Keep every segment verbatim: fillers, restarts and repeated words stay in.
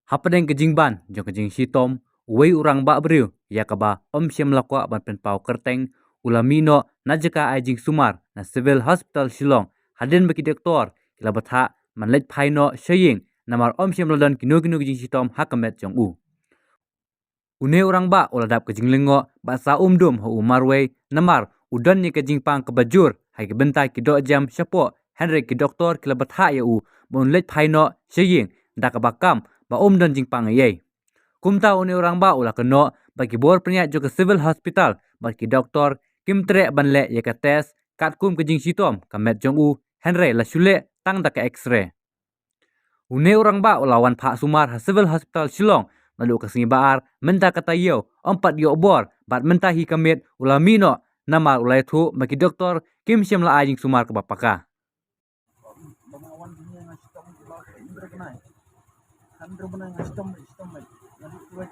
Hapdeng ka jingban jong ka jingshitom, uwei u rangbah briew ïa kaba ym shym la kwah ban pynpaw kyrteng, u la mih noh na jaka ai jingsumar na Civil Hospital Shillong, hadien ba ki doktor ki la bthah ban leit phai noh sha ïing namar ym shym la don kino kino ki jingshitom ha ka met jong u. Une u rangbah u la dap ka jinglyngngoh bad sa um dum ha u marwei namar u don ïa ka jingpang kaba jur ha ki bynta ki dohjem shapoh, hynrei ki doktor ki la bthah ïa u ba un leit phai noh sha ïing da kaba kam ba um don jingpang ei ei. Kumta une u rangbah u la kynnoh ba ki bor pynïaid jong ka Civil Hospital bad ki doktor kim treh ban leh ïa ka test katkum ka jingshitom ka met jong u, hynrei la shu leh tang da ka X-ray. Une u rangbah u la wan phah sumar ha Civil Hospital Shillong naduh ka sngi ba ar mynta ka taïew, ym pat ïoh bor bad mynta hi ka miet u la mih noh namar u la ïathuh ba ki doktor kim shym la ai jingsumar kaba paka. Nga stop noh duwai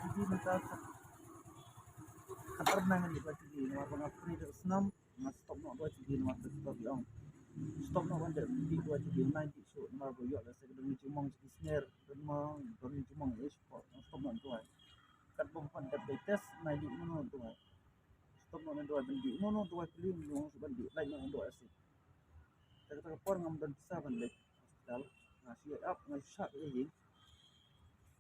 tigi namar ba nga free da ka snam. Nga stop noh duwai tigi namar ba nga stop ïa ong. Stop noh ban dep dih duwai tigi, nai dih shuh namar ba ïoh lehse ka don jingmong jingstad, don mong don jingmong ïa shuh. Nga stop noh duwai. Katba ban dep dei test, nai dih mano duwai. Stop noh duwai ban dih mano duwai kylli, mano ban dih, lait noh duwai asi. Te kata ka por ngam don pisa ban leit hospital. Nga shu ïaid ap, nga shu shah ïa ïing.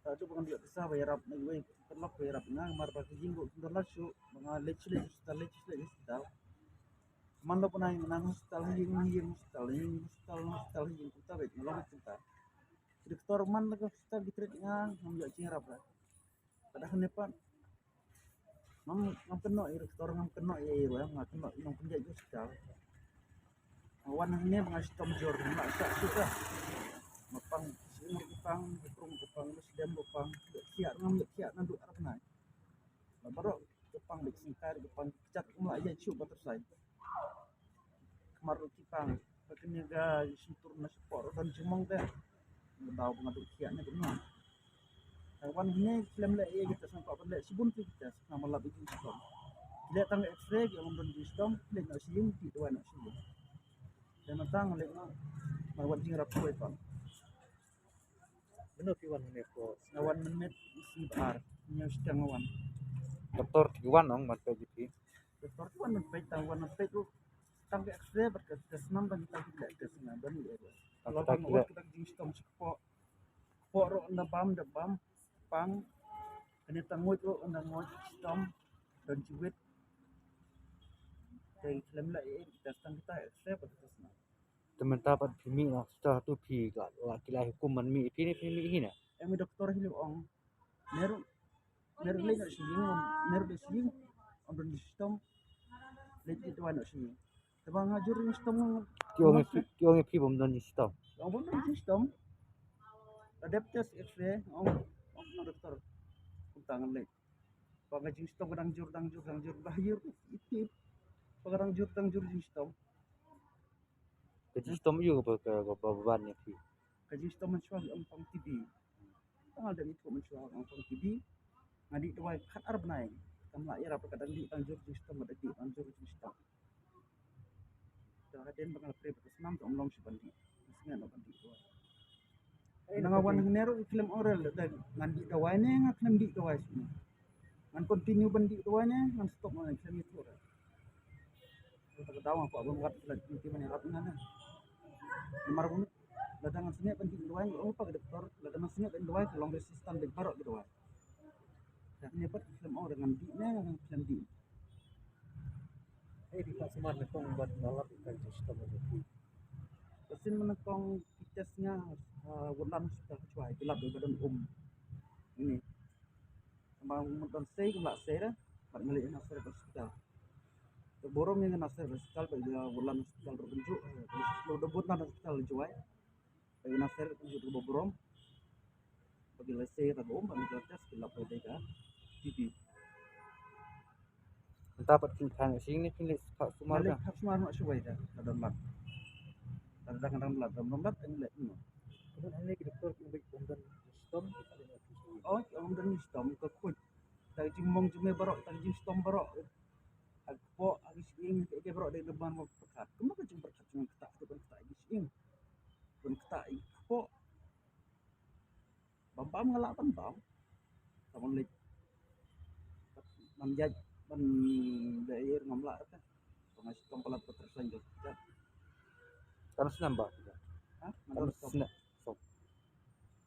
Te haduh ba ngam ïoh pisa ba ïarap na iwei i paralok ba ïarap ïa nga, namar ba ka ïing ruh kim don lad shuh, ba nga leit shu leit hospital, leit shu leit hospital. Man la pynai nga nang hospital ha ïing, ha ïing hospital, ha ïing hospital, ha ïing hospital, kumta beit nga long beit kumta. Ki doktor man la ka hospital ki treat ïa nga, ngam ïoh jingïarap ruh. Ka dei hangne pat. Ngam, ngam kynnoh ïa doktor, ngam kynnoh ïa i ruh, nga kynnoh ïa i nongpynïaid hospital. Nga wan hangne ba nga shitom jur, nga shah shuh ruh. Nga pang, shu umar ka pang, ka prung ka pang, ka sdem ka pang, ka thiah ngam ïa thiah naduh arphew nai. Ba baroh ka pang, ka sngewkai ka pang, ka kjat ngam lah ïa shuh ba tyrsai. Khmar ruh ki pang. Ba kane ka shyntur na shapoh ruh don jingmong te. Nga daw ba nga duh khiah ne kumno. Tang wan hangne khlem leh ei ei ki test, nga kwah ban leh shibun ki test, nga mlap ïa ki shitom. Ki leh tang X-ray ki ong don jingshitom, leit noh sha ïing, dih dawai noh sha ïing. Te mynta nga leit noh, mar wat jingïarap kawei pat. Mano phi wan hangne ko? Nga wan mynmiet, sngi ba ar, hynñiew shiteng nga wan. Doktor ki wan ong ban peit ïa phi? Doktor ki wan ban peit, tang wan ban peit ruh. Tang ka X-ray bad ka test snam tang kita ki leh test nga ban leh ruh. Tang kita ki leh. Ka jingshitom shi kpoh. Kpoh ruh ynda bam, da bam, pang. Kane tang nguid ruh ynda nguid, shitom, don jiwit. Te khlem leh ei ei ki test, tang kita X-ray bad ka test snam. Te mynta pat phi mih na hospital, hato phi la, la, ki la hukum ban mih, phi ne phi mih hi ne? Em, i doktor hi la ong. Mer, mer leit noh sha ïing, mer leit sha ïing. Ym don jingshitom. Leit dih dawai noh sha ïing. Te ba nga jur jingshitom. Ki ong ïa phi, ki ong ïa phi bym don jingshitom. Ong bym don jingshitom. La dep test X-ray, ong, ong na doktor. Kumta ngan leit. Ba ka jingshitom ka dang jur, dang jur, dang jur, ba ha ïing ruh i tip. Ba ka dang jur, dang jur jingshitom. Ka jingshitom aïu kaba, ka, kaba ban ïa phi? Ka jingshitom mynshuwa ki ong pang T B. Tang nga la dep ithuh mynshuwa ki ong pang T B. Nga dih dawai khatar bnai. Kam lah ïarap, ka dang dih dang jur jingshitom, ka dang dih dang jur jingshitom. Te hadien ba nga la pre bad ka snam te ym long shuh ban dih. Nga sngewbha ban dih dawai. Nga wan hangne ruh khlem ong re lada ngan dih dawai ne nga khlem dih dawai shuh ne. Ngan continue ban dih dawai ne ngan stop, ngan khlem ïathuh re. Kata ka daw nga kwah ban wad ki lad ki ban ïarap ïa nga ne. Namar ba lada ngan sngewbha ban dih dawai, nga ong pat ka doktor, lada ngan sngewbha ban dih dawai ka long resistant bad baroh ki dawai. Te hangne pat khlem ong re ngan dih ne ngan khlem dih. Ei, phi phah sumar nyngkong bad ba lap ïa ka jingshitom jong phi? Ka sien ba nyngkong ki test nga, ah, Woodland Hospital Kynshwai, ki lap ïa ba don um. Ine. Ba mut don sei, kim lah sei re, bad nga leit na Nasir Hospital. Te burom ïa nga Nasir Hospital bad ïa Woodland Hospital ruh kumjuh, eh, Woodland Hospital Jowai. Bad ïa Nasir kumjuh, te burom. Ba ki la sei ïa ka um, bad ki la test, ki lap ba dei ka T B. Mynta pat phin phah sha ïing ne phin leit phah sumar? Nga leit phah sumar noh shuwa da, la don lad. Lada dang don lad, dang don lad, nga leit noh. Kumno hangne ki doktor ki ong ba ym don jingshitom? Oh, ym don jingshitom, ka khuid. Tang ka jingmong jingmeh baroh, tang ka jingshitom baroh. Ha kpoh, ha ki shyieng, kiei kiei baroh dei ban pyrkhat. Kumno ka jingpyrkhat jong nga, ktah, ktah, ktah ki shyieng. Ban ktah ki kpoh. Bam bam nga lah ban bam. Ka ban leit ban ïaid ban da air ngam lah te. Ba nga shu tong palat pat tyrsañ ka. Kan snem ba. Ha? Kan snem. Sop.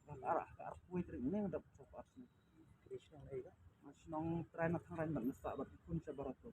Kan arah ka arah kuai tring ne dap sop arah snem. Kri snem ai ka. Nga shnong trai na thang rai ban ngesak bad ki khun sha barat tu.